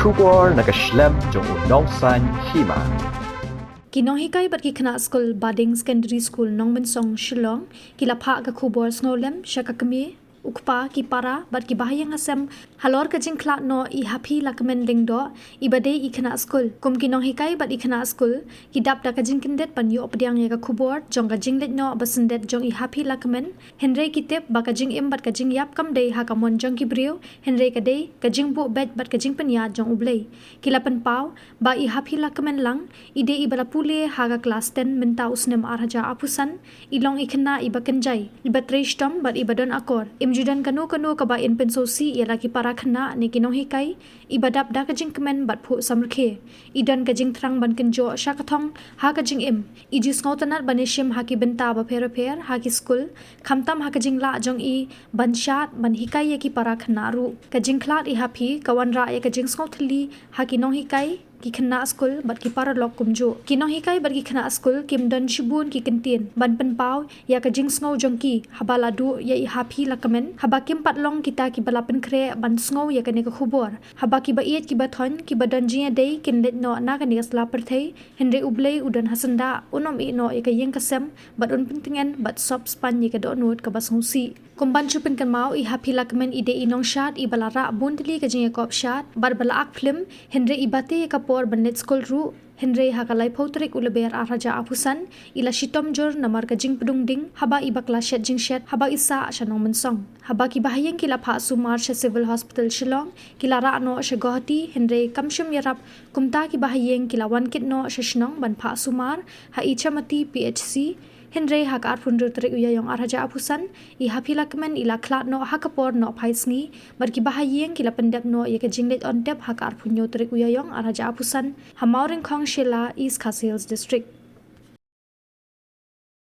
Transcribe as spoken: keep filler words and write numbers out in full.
Khubor na ka shlem jong u nongsan hima. Ki nonghikai bad ki khynnah skul Bading Secondary School Nongmensong Shillong ki la phah ka khubor sngewlem sha ka kmie, u kpa, ki para bad ki bahaïing hasem halor ka jingkhlad noh i Haphi Lakmen Lyngdoh, i ba dei i khynnah skul. Kum ki nonghikai bad i khynnah skul, ki dap da ka jingkyndit ban ïoh pdiang ïa ka khubor jong ka jingleit noh ba syndet jong i Haphi Lakmen, hynrei ki tip ba ka jingim bad ka jingïap kam dei ha ka mon jong ki briew, hynrei ka dei ka jingbuh beit bad ka jingpynïaid jong U Blei. Ki la pynpaw ba i Haphi Lakmen Lyngdoh, i dei i ba la pule ha ka klas ten mynta u snem ar hajar arphew san, i long i khynnah i ba kynjai, i ba trei shitom bad i ba don akor. Im ju don kano kano kaba in pynsngewsih ïa la ki para khynnah ne ki nonghikai, i ba dap da ka jingkmen bad phuh samrkhie. I don ka jingthrang ban kynjoh sha ka thong ha ka jingim. I ju sngewtynnad ban ïashim ha ki bynta bapher bapher ha ki skul, khamtam ha ka jinglah jong i ban shad, ban hikai ïa ki para khynnah ruh. Ka jingkhlad i Haphi ka wanrah ïa ka jingsngewthylli ha ki nonghikai, ki khynnah skul bad ki paralok kumjuh. Ki nonghikai bad ki khynnah skul kim don shibun ki kyntien ban pynpaw ïa ka jingsngew jong ki haba la duh ïa i Haphi Lakmen, haba kim pat long kita ki ba la pynkhreh ban sngew ïa kane ka khubor. Haba ki ba ïeit ki ba thoiñ, ki ba don jingïadei kin leit noh na kane ka sla pyrthei, hynrei U Blei u don ha syndah, un ym ïeh noh ïa ka ïing ka sem bad un pyntngen bad sop spaiñ ïa ka dohnud kaba sngewsih. Kum ban shu pynkynmaw, i Haphi Lakmen i dei i nongshad i ba la rah bun tylli ka jingïakop shad bad ba la ak phlim, hynrei i ba te ïa ka por ban leit skul ruh, hynrei ha ka laiphew tarik u Lber ar hajar arphew san, i la shitom jur namar ka jingpdung ding haba i bakla shet jingshet haba i sah sha Nongmensong. Haba ki bahaïing ki la phah sumar sha Civil Hospital Shillong, ki la rah noh sha Guwahati, hynrei kam shym ïarap, kumta ki bahaïing ki la wan kit noh sha shnong ban phah sumar ha Ichamati P H C. Hynrei ha ka arphew hynriew tarik u Ïaïong ar hajar arphew san, i Haphi Lakmen i la khlad noh ha ka por nohphai sngi, bad ki bahaïing ki la pyndep noh ïa ka jingleit on tep ha ka arphew hynñiew tarik u Ïaïong ar hajar arphew san ha Mawryngkhong Shella, East Khasi Hills District.